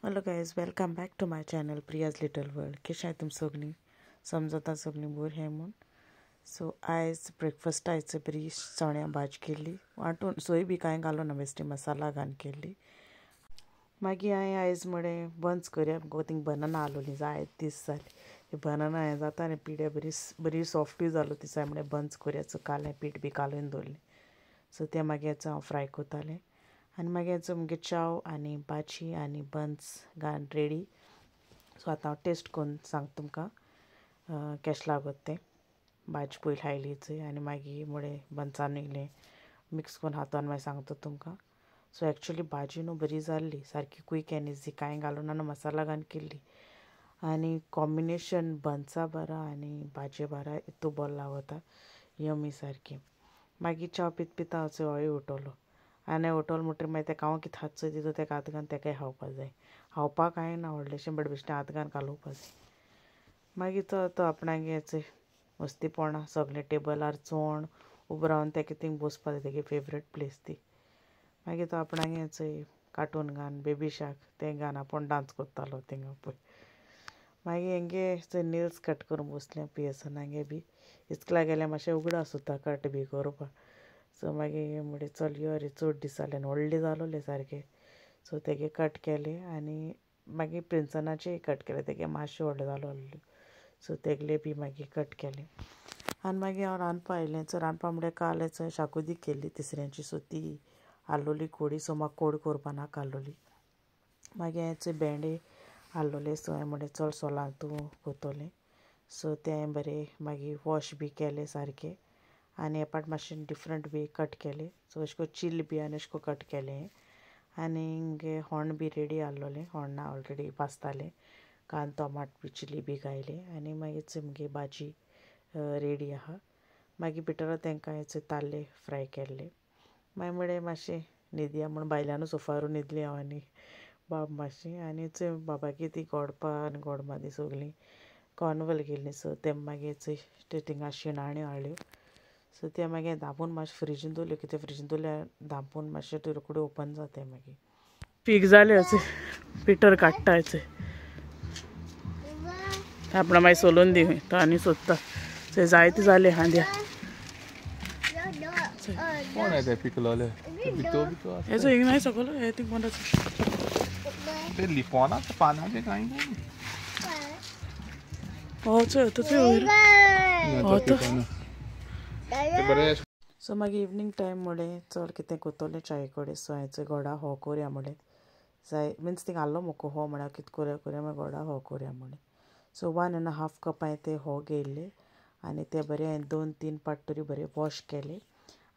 Hello guys, welcome back to my channel Priya's little world. कशें आहाय तुम सगळीं? समजता सगळीं बरी आहाय म्हूण. सो आयज ब्रेकफास्ट आयज बरी चण्या भाजी केल्ली, वांटून सोय बी कांय घालूं ना, बेश्टी मसाला घालून केल्ली. मागीर हांवें आयज म्हळें बन्स करया, थिंग बनाना आसलोली जाय दीस जाले बनाना हें जाता आनी पिड्या बरी बरी सॉफ्टूय जालो दिसा हांवें म्हळें बन्स करया. सो काल हांवें पीठ बी कालोवन दवरलें. सो तें मागीर हांव फ्राय करतालें आनी मागीर मुगे च्याव आनी भाजी आनी बन्स घालून रेडी. सो आतां हांव टेस्ट करून सांगता तुमकां केशें लागत तें. भाजी पयलीं खायली चोय आनी मागीर मुळे बन्सान इल्लें मिक्स करून हातान मागीर सांगता तुमकां. सो एक्चुली भाजी न्हू बरी जाल्ली, सारकी क्वीक एन्ड इजी, कांय घालून ना, मसाला घालून केल्ली. आनी कॉम्बिनेशन बन्सा बरा आनी भाजये बारा इतू बरो लागता, यमी सारकी. मागीर च्याव पीत पिता हांव चोय होय उठलो आनी उठलो म्हणटकीर मागीर तेका हांव कितें हात चोय तितू तेका हात घालून तेकाय खावपा जाय. खावपाक कांय ना व्हडलेशें, बट बेश्टें हात घालून कालोवपा जाय. मागीर तो तो आपणागे चोय मस्तीपणां सगळें टेबलार चोण उबो रावन तेका थिंग बसपा जाय, तेगे फेवरेट प्लेस ती. मागीर तो आपणागे चोय कार्टून घालून बेबी शार्क तें घालून आपूण डांस करतालो थिंगा पळय. मागीर हेंगे चोय नेल्स कट करून बसलें पियर्सनागे बी इस्कुला गेल्यार मातशें उगडास उरता कट बी करपाक. सो मागीर म्हणलें चल यो रे, चड दीस जाले आनी व्हडले जालोले सारके. सो तेगे कट केले आनी मागीर प्रिन्सनाचेय कट केले, तेगे मातशें व्हडले जालोले. सो तेगले बी मागीर कट केले आनी मागीर हांव रांदपा आयलें. सो रांदपा म्हणल्यार काल चोय शाकुदी केल्ली तिसऱ्यांची, सो ती आसलोली कोडी. सो म्हाका कोड करपा नाका आसलोली. मागीर हांवें चोय भेंडे आसलोले, सो हांवें म्हणलें चल सोलां तूं कोत्तोलें. सो तें हांवें बरें मागीर वॉश बी केलें सारकें आनी हे पाट मातशें डिफरंट वे कट केलें. सो अशें करून चिल्ल बी आनी अशें करून कट केलें. आनी होण बी रेडी आसलोलें, होण्णां ऑलरेडी भाजतालें, कांदो टोमाट बी चिली बी घायलें आनी मागीर मुगे भाजी रेडी आसा. मागीर भितर तांकां चोय ताल्ले फ्राय केल्ले. मागीर म्हळें मातशें न्हिदया म्हूण भायल्यानूच सोफारू न्हिदलें हांव आनी बाब मातशें. आनी चोय बाबागे ती गोडपा आनी गोडमा ती सगळीं कॉर्नवल गेल्लीं. सो ते मागीर चोय त्यो थिंगा शिणाण्यो हाडल्यो. सो ते मागीर धांपून मातशें फ्रिजीन दवरल्यो, कितें फ्रिजीन दवरल्यार धांपून मातशें त्यो रोखड्यो ओपन जाताय. मागीर पीक जालें अशें पिटर काडटा अशें आपणा मागीर सोलून दी तो आनी सोदता. थंय जायते जाले हांद्या. कोण आहे ते पिकलोले हेचो हिंग नाही सकलो हे थिंग कोणाचो ते लिपोना पानाचे कांय न्ही. हो चोय तो वयर हो तो. सो मागीर इवनींग टायम म्हळें चड कितें कोत्तोलें चाये कडेन. सो हांवें चोय गोडा हो कोरया म्हळें जाय, मिन्स थिंग आहलो म्हाका हो म्हळ्यार कितें कोरया कोरया मागीर गोडा हो कोरया म्हळें. सो 1.5 कप हांवें ते हो घेयल्ले आनी ते बरें हांवें 2-3 पाट तरी बरे वॉश केले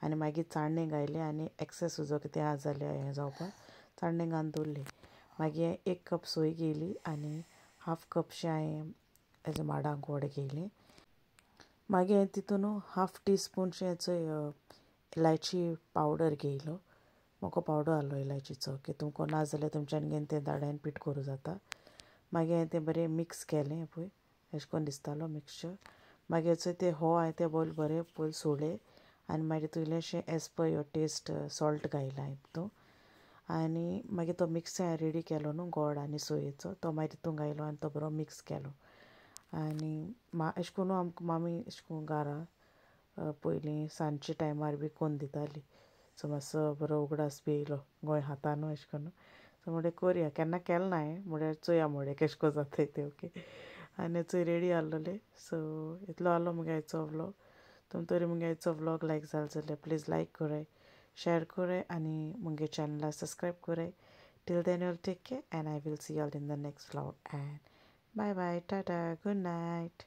आनी मागीर चाळणी घायले आनी एक्सेस उजो कितें आसा जाल्यार हें जावपाक चाळणी घालून दवरले. मागीर हांवें 1 कप सोय घेयली आनी 1/2 कपशें हांवें हेजे माडां गोड घेयलें. मागीर हांवें तितून 1/2 टी स्पूनशें चोय इलायची पावडर घेयलो. म्हाका पावडर आहलो इलायचीचो, की तुमकां ना जाल्यार तुमच्यान घेवन तें दाड्यान पीठ करूं जाता. मागीर हांवें तें बरें मिक्स केलें पळय अशें करून दिसतालो मिक्सचर. मागीर चोय तें हो हांवें तें बोल बरें पयलीं सोडलें आनी मागीर तितून इल्लेंशें as per your taste salt घायलां हांवें तितून. आनी मागीर तो मिक्स हांवें रेडी केलो न्हू गोड आनी सोयेचो, तो मागीर तितून घायलो आनी तो बरो मिक्स केलो. आनी अशें करून आमकां मामी अशें करून घरा पयलीं सांजच्या टायमार बी कोन्न दिताली. सो मातसो बरो उगडास बी येयलो गोंय खाता न्हू अशें करून. सो म्हणलें करया, केन्ना केलें ना हांवें, म्हळ्यार चोया म्हणलें केशें कोन्न जाताय तें. ओके आनी चोय रेडी आहलोलें. सो इतलो आहलो मुगे आयचो व्लॉग. तुम तरी मुगे आयचो व्लॉग लायक जालो जाल्यार प्लीज लायक कराय, शेयर कराय आनी मुगे चॅनला सबस्क्रायब कराय. Till then you all take care and I will see all in the next vlog. And bye bye, tata, good night.